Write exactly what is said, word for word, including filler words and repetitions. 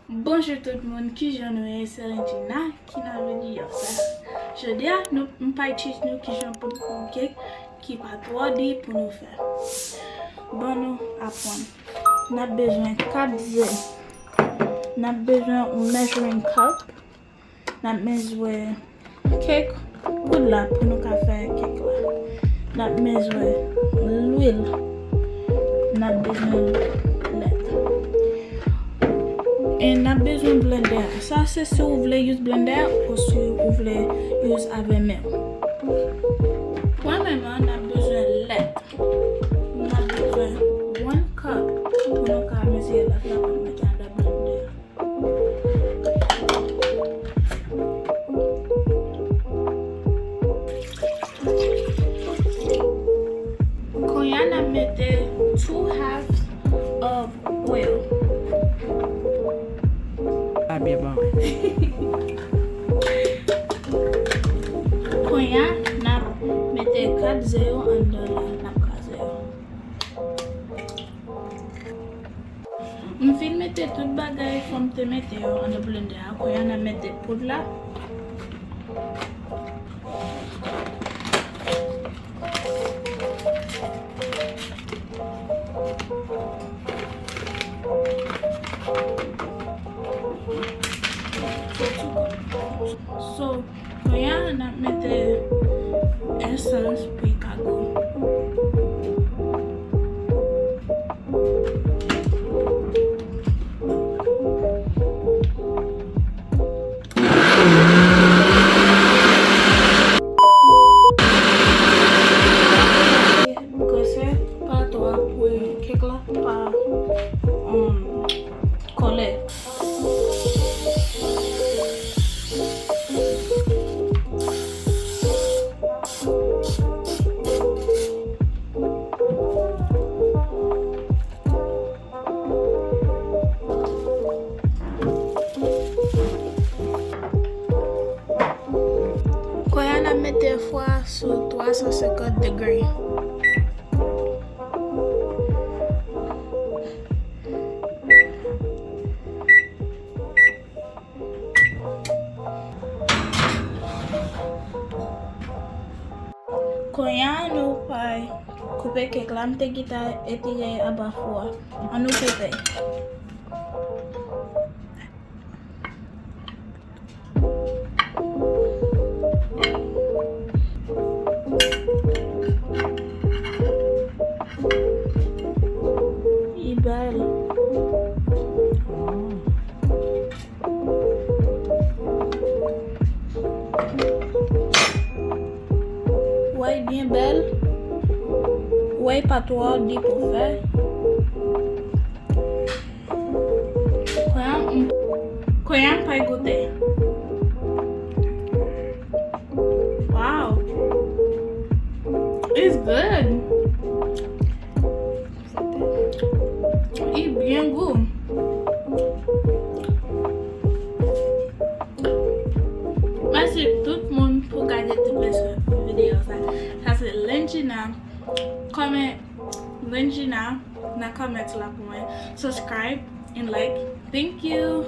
Bonjou tout moun, kijan nou ye? Se Lendjina ki nan videyo sa. Jodi a, nou, m pral teach nou kijan pou n fè yon kèk ki pa twò di pou nou fè. Ban nou aprann. N ap bezwen kat ze. N ap bezwen yon measuring cup. N ap mezire kèk poud la pou nou ka fè kèk la. N ap mezire lwil. N ap bezwen lèt. E n ap bezwen blendè a. Sa se si w vle use blendè ou si w vle use avè men w. Premyèman, n ap bezwen lèt. N ap bezwen one cup pou nou ka mezire lèt la pou nou mete andan blendè a. Kounye a n ap mete two halves of oil. Pa byen bon. Kounye a n ap mete kat ze yo anndan la, n ap kraze yo. M fin mete tout bagay fò m te mete yo anndan blendè a. Kounye a n ap mete poud la. So, Kounye a, n ap mete esans pou l ka gou. Grese pa twò pou kèk la pa, um, kole. Kounye a n ap mete fou a sou twa san senkant degre. Kounye a nou pral koupe kèk la, m te gentan etire anba fou a. Ann nou koupe. Li bèl. Wè, li byen bèl. Wè, li pa twò di pou fè. Kounye a, m, kounye a, m pral goute. Wow. It's good. Li byen gou. Mèsi tout moun pou gade tout videyo sa. Sa se Lendjina. Kòman Lendjina nan comment la pou mwen. Subscribe and like. Thank you.